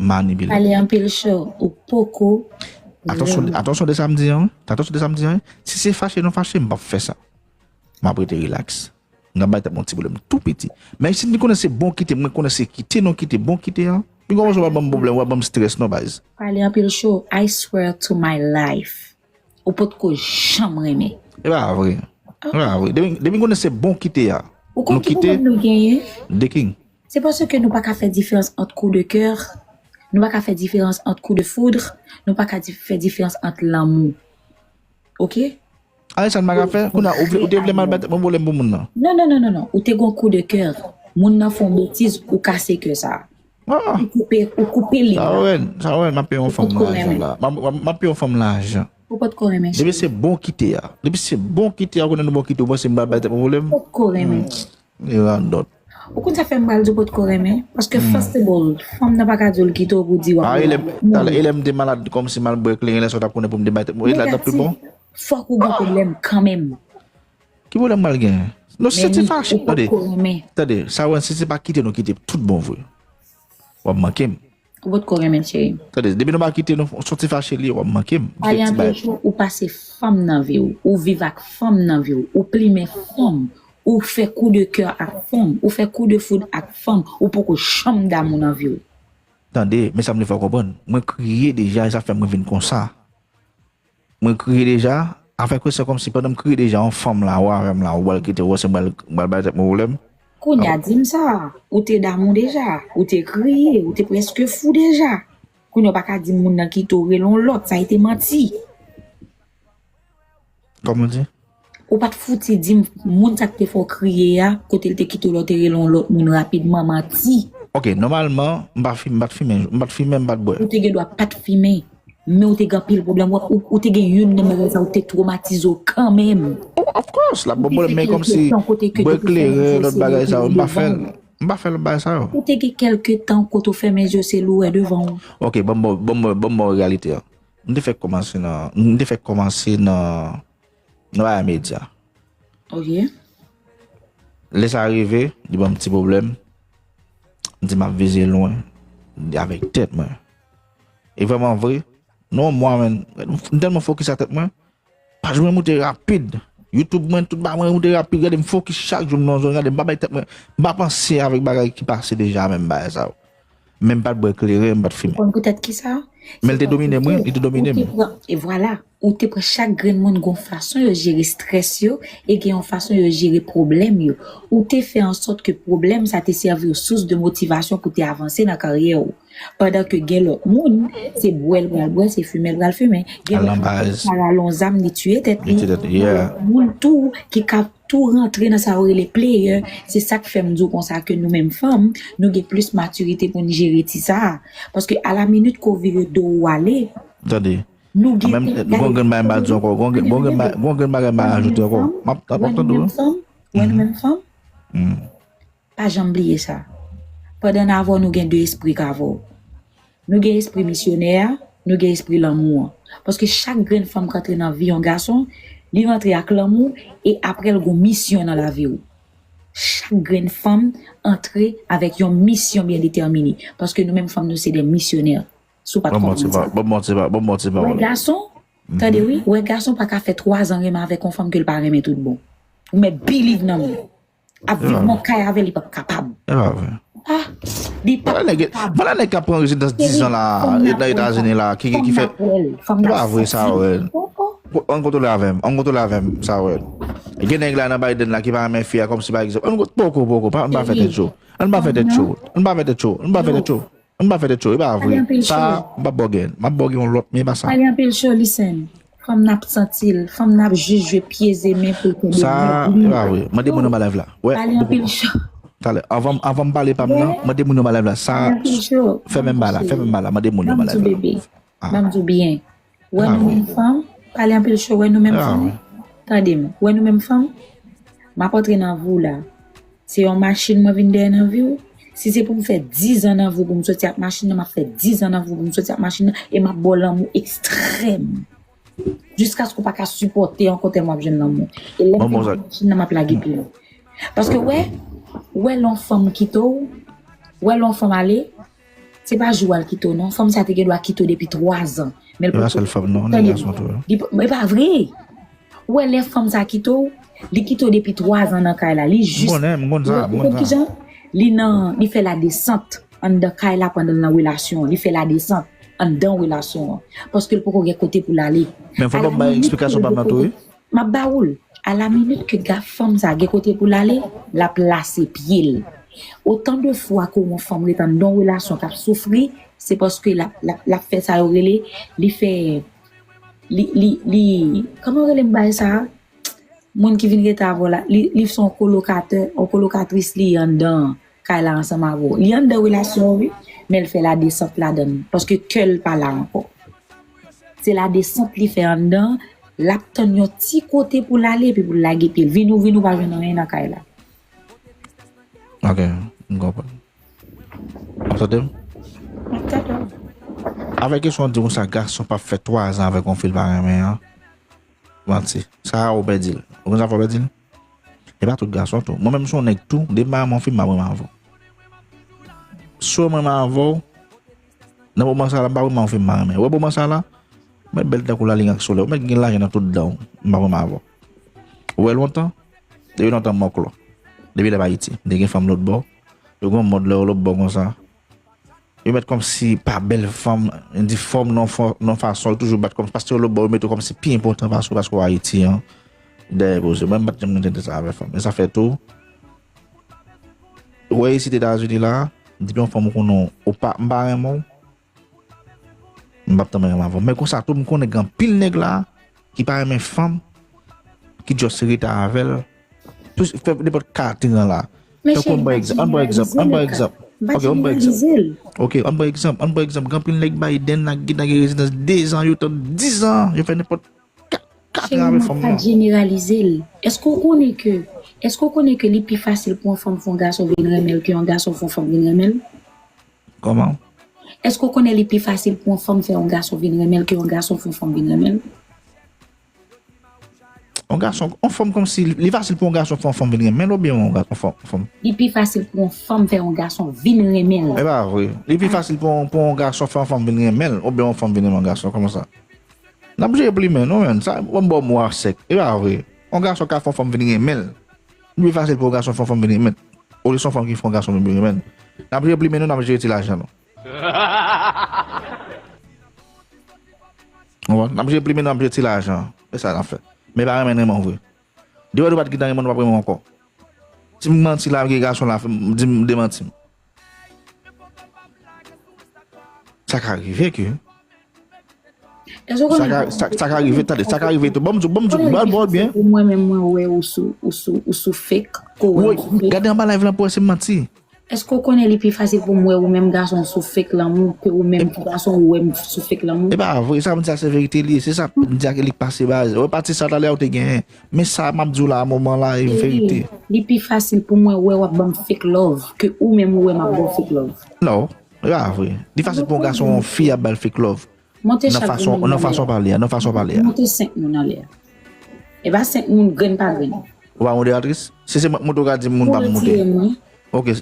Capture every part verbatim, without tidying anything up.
Manipile. Pale anpil cho, ou poko. Atansyon, atansyon de sa m di an, wi. Atansyon de sa m di an, wi. Si se fache nou fache, m p ap fè sa. M ap rete rilaks. M ap bay tèt mwen ti pwoblèm tou piti. Men si m konnen se bon kite, mwen konnen se kite nou kite, bon kite a. Pi gwo mwaso w ap ban m pwoblèm, w ap ban m strès non, baz. Pale anpil cho, I swear to my life. Ou potko janm renmen. E pa vre. E pa vre. Depi, depi m konnen se bon kite a. Ou konn ki pwoblèm nou genyen? De king. Se paske nou pa ka fè diferans ant coup de cœur, nou pa ka fè diferans ant coup de foudre, nou pa ka di- fè diferans ant lanmou. Oke? A, e sa n pa ka fè? Kounye a, ou vle, ou te vle m al bay tèt mwen pwoblèm pou moun nan? Non, non, non, non, non. Ou te gon coup de cœur. Moun nan fè yon betiz, ou kase kè sa. Ah. Ou koupe, ou koupe li. Sa wè, sa wè, m ap peye yon fanm lajan la. M ap, m ap, m ap peye yon fanm lajan. Ou potko renmen. Depi se bon kite a. Depi se bon kite a, ou konnen nou bon kite, ou panse m pral bay tèt mwen pwoblèm? Ou potko renmen. Hmm. E radòt. Ou konn sa fè m pral di w potko renmen? Paske first of all, fanm nan pa ka di w l kite w pou di w ap. Ah, e lè m, talè, e lè m te malad kòmsi m al bwè kleren, lè sa w t ap konnen pou m te bay tèt mwen. E ladan pi bon. Fòk ou gen pwoblèm kanmenm. Ki pwoblèm m pral genyen? Non, si se fache, tande. Tande, sa wè, si se pa kite nou kite tout bon vre. W ap manke m. Ou potko renmen, cheri. Tande, depi nou pa kite nou, soti fache li, w ap manke m. Pale anpil cho, ou pase fanm nan vi w, ou viv ak fanm nan vi w, ou plimen fanm, ou fè coup de cœur ak fanm, ou fè coup de foudre ak fanm, ou poko janm damou nan vi w. Tande, men sa m vle fè w konprann. Mwen kriye deja, e sa fè mwen vin konsa. Mwen kriye deja, afè ke se kòmsi pandan m kriye deja, yon fanm la, ou avè m la, ou pral kite, ou panse m pral, m pral bay tèt mwen pwoblèm. Kounye a, di m sa, ou te damou deja, ou te kriye, ou te prèske fou deja. Kounye a, ou pa ka di m moun nan kite w rele yon lòt, sa e te manti. Kòman w di? Ou pa t fouti di m moun sa k te fè w kriye a, kote l te kite w la, w te rele yon lòt moun rapidman, manti. Ok, nòmalman, m pa fi-, m pa t fimen, m pa t fimen, m pa t bwè. Ou te gen dwa pa t fimen, men ou te gen anpil pwoblèm. Ou, ou te gen youn nan bagay sa, ou te twomatize w kanmenm. Oh, of course, l ap ban m pwoblèm, men kòmsi bwè kleren, lòt bagay sa yo, m pa fè l. M pa fè lòt bagay sa yo. Ou te gen kèlke tan kote w fèmen je w, se lou wè devan w. Ok, ban m ba w, ban m ba w, ban m ba w reyalite an. M te fèk kòmanse nan, m te fèk kòmanse nan, nan bagay medya. Ok. Lè sa rive, li ban m ti pwoblèm. M di m ap vize lwen, li avèk tèt mwen. E vrèman vre, nan yon mwa, menn, m tèlman fokis a tèt mwen, paj mwen moute rapid. YouTube mwen, tout bagay mwen moute rapid. Gade, m fokis chak jou, m nan yon zòn, gade, m pa bay tèt mwen, m pa panse avèk bagay ki pase deja, menm bagay sa yo. Men m pa t bwè kleren, m pa t fimen. Konn poutèt kisa? Men l te domine m, wi, li te domine m. Ou te pran, e vwala, ou te pran chak grenn moun gon fason yo jere strès yo, e gen yon fason yo jere pwoblèm yo. Ou te fè an sòt ke pwoblèm sa te sèvi w sous de motivasyon pou te avanse nan karyè w. Pandan ke gen lòt moun, se bwè l pral bwè, se fimen l pral fimen. Gen lòt moun ki pral al yon zam, li tiye tèt li. Li tiye tèt li, yeah. Gen lòt moun tou ki ka tou rantre nan sa yo rele player. Se sa k fè m di w konsa ke nou menm fanm, nou gen plis matirite pou n jere ti sa a. Paske a la minit ke w vire do w ale, tande, nou gen menm, gon grenn bagay m pral di w ankò, gon grenn, gon grenn ba-, gon grenn bagay m pral ajoute ankò. M ap, m ap tande w. Wè nou menm fanm? Pa janm bliye sa. Pandan n avè w, nou gen de espri k avè w. Nou gen espri misyonè a, nou gen espri lanmou an. Paske chak grenn fanm k antre nan vi yon gason, li rantre ak lanmou e apre l gon misyon nan lavi w. Chak grenn fanm antre avèk yon misyon byen detèmine. Paske nou menm fanm nou se de misyonè. Si w pa t konprann sa. Bon, bon, bon, bon, bon, bon, bon, bon. Wè gason, tande wi, wè gason pa ka fè twazan renmen avèk yon fanm ke l pa renmen tout bon. Ou mèt believe nan mwen. Ap viv nan kay avè l, li p ap kapab. E pa vre. Ah, li p ap kapab. Vwala nèg k ap pran rezidans diz an la, nan Etazini la, ki, ki fè. E pa vre sa, wè. Ann kontwole avè m, ann kontwole avè m, sa, wè. Gen nèg la nan Biden la ki pa renmen fi a, kòmsi pa egzanp. Ann kot-, poko, poko, pa, ann pa fè tèt cho. Ann pa fè tèt cho. Ann pa fè tèt cho. Ann pa fè tèt cho. Ann pa fè tèt cho, e pa vre. Sa, m p ap bògè. M ap bògè yon lòt, men e pa sa. Pale anpil cho, listen. Fanm nan ap santi l, fanm nan ap jis jwe pye e men pou l kenbe nèg li. Sa, e pa vre. Mande moun anba live la. Wè. Pale anpil cho. Talè, anvan, anvan m pale pa m nan, mande moun anba live la. Sa, fèmen m ba la, fèmen m ba la, mande moun anba live la. Ban m di w byen. Wè nou menm fanm, pale anpil cho, wè nou menm fanm. Tande m, wè nou menm fanm, m ap antre nan vi w la. Se yon machin mwen vin dèyè nan vi w. Si se pou m fè diz an nan vi w pou m soti ak machin nan, m ap fè diz an nan vi w pou m soti ak machin nan, e m ap ba w lanmou ekstrèm. Jiskaske w pa ka sipòte ankò tèlman w ap jwenn lanmou. E lè m fin ak machin nan, m ap lage pye m. Paske wè, wè lè yon fanm kite w, wè lè yon fanm ale, Se pa jou a l kite w non. Fanm sa te gen dwa kite w depi twa zan. Men l poko. E pa sèl fanm non, li gen gason tou. Li, e pa vre. Ou wè lè fanm sa kite w, li kite w depi twa zan nan kay la. Li jis. M konnen, m konn sa, m konn sa. Ou konn kijan? Li nan, li fè ladesant anndan kay la pandan l nan relasyon an. Li fè ladesant anndan relasyon an. Paske l poko gen kote pou l ale. Men fò w ban m bay eksplikasyon pa m nan tou, wi. M ap ba ou l. A la minit ke ga fanm sa gen kote pou l ale, l ap lase pye l. Otan de fwa ke yon fanm ret anndan yon relasyon k ap soufri, se paske l ap, l ap, l ap fè sa yo rele, li fè, li, li, li, kòman yo rele m bagay sa a? Moun ki vin rete avè w la, li, li se yon kolokatè, yon kolokatris li ye anndan kay la ansanm avè w. Li anndan relasyon an, wi, men l fè ladesant ladan l, paske kè l pa la ankò. Se ladesant li fè anndan, l ap tann yon ti kote pou l ale, epi pou l lage pye l. Vin ou vin, ou pa jwenn anyen nan kay la. Ok, m konprann. Ou tande m? M ap tande w. Avèk kesyon w di konsa, gason p ap fè twa zan avèk yon fi l pa renmen an. Manti. Sa a ou pèdi l. Ou konn sa fè w pèdi l? E pa tout gason tou. Mwen menm si w nèg tou, depi m pa renmen yon fi, m p ap renmen avè w. Si w renmen avè w, nan moman sa la, m pa renmen yon fi m pa renmen. Ou wè moman sa la, ou mèt bèl tankou lalin ak solèy, ou mèt gen lajan nan tout dan w, m p ap renmen avè w. Ou wè lontan, depi lontan m mòklò. Depi lè m Ayiti, m te gen fanm lòt bò, yo gen yon mòd lè yo lòt bò konsa. Yo mèt kòmsi pa bèl fanm, di fòm nan fò-, nan fason, yo toujou bat kòmsi, paske yo lòt bò, yo mete w kòmsi pi enpòtan pase w, paske w Ayiti an, dèyè poze. Mwen, m pa t janm nan tande sa avè fanm. E sa fè tou, ou wè isit Etazini la, depi yon fanm ou konnen w pa, m pa renmen w, m p ap tanmen renmen avè w. Men konsa tou, m konnen gen anpil nèg la ki pa renmen fanm, ki just rete avè l, plis, fè nenpòt katran la. Tankou, ann pran egzanp, ann pran egzanp, ann pran egzanp. Ok, ann pran egzanp. Ok, ann pran egzanp, ann pran egzanp. Gen anpil nèg Biden ak ki nan gen rezidans de zan, yo tann diz an, yo fè nenpòt kat, katran avèk fanm nan. Cheri, mwen pa t jeneralize l. Èske w konnen ke, èske w konnen ke li pi fasil pou yon fanm fè yon gason vin renmen l ke yon gason fè yon fanm vin renmen l? Kòman? Èske w konnen li pi fasil pou yon fanm fè yon gason vin renmen l ke yon gason fè yon fanm vin renmen l? Yon gason, yon fanm kòmsi, li fasil pou yon gason fè yon fanm vin renmen l oubyen yon ga-, yon fanm, yon fanm? Li pi fasil pou yon fanm fè yon gason vin renmen l. E pa vre. Li pi fasil pou yon, pou yon gason fè yon fanm vin renmen l oubyen yon fanm vin renmen yon gason, kòman sa? N ap jere plimen nou, menn. Sa, ban m ba w mo a sèk. E pa vre. Yon gason ka fè yon fanm vin renmen l. Li pi fasil pou yon gason fè yon fanm vin renmen l. Olye se yon fanm ki fè yon gason vin renmen l. N ap jere plimen nou, n ap jere ti lajan nou. Ou konprann? N ap jere plimen nou, n ap jere ti lajan. E sa n ap fè. Men pa renmen renmen w vre. Depi w pa t gentan renmen w, w p ap renmen w ankò. Si m manti la, gen gason la, di m, demanti m. Sa ka rive ke. Èske w konnen sa ka, sa, sa ka rive, tande, sa ka rive tou. Ban m di w, ban m di w, ban m di w byen. Pou mwen menm, mwen wè ou sou, ou sou, ou sou fake, ke w wè m sou fake. Gade anba live lan pou wè si m manti. Èske w konnen li pi fasil pou m wè ou menm gason sou fake lanmou ke ou menm gason ou wè m sou fake lanmou? E pa vre, sa m di a se verite li ye. Se sa m di a ke li k pase baz. Wè pati sa talè a ou te genyen. Men sa m ap di w la a moman la e verite. Li pi fasil pou mwen wè w ap ban m fake love ke ou menm ou wè m ap ba w fake love. Non, e pa vre. Li fasil pou yon gason yon fi ap ba l fake love. Monte chak grenn moun anlè a. Nan fason pale a, nan fason pale a. Monte senk moun anlè a. E pa senk moun grenn pa grenn. Ou pa modératrice? Si se mwen k monte, ou ka di m moun pa m monte. Ou retire mwen. Ok,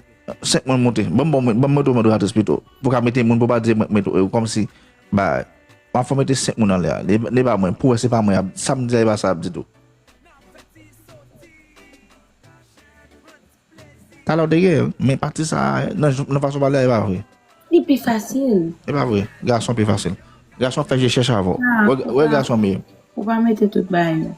senk moun monte. Ban m, ban m, ban m mete w modératrice pito. Pou w ka mete moun, pou w pa di mwen k mete w, kòmsi, ba, m ap fè w mete senk moun anlè a. Li, li pa mwen, pou w wè se pa mwen, sa m di a, e pa sa y ap di tou. Talè w te gen, men pati sa a, nan, nan fason pale a, e pa vre. Li pi fasil. E pa vre. Gason pi fasil. Gason fè je chèch avè w. Wè, wè gason m ye. Ou pa mete tout bagay yo.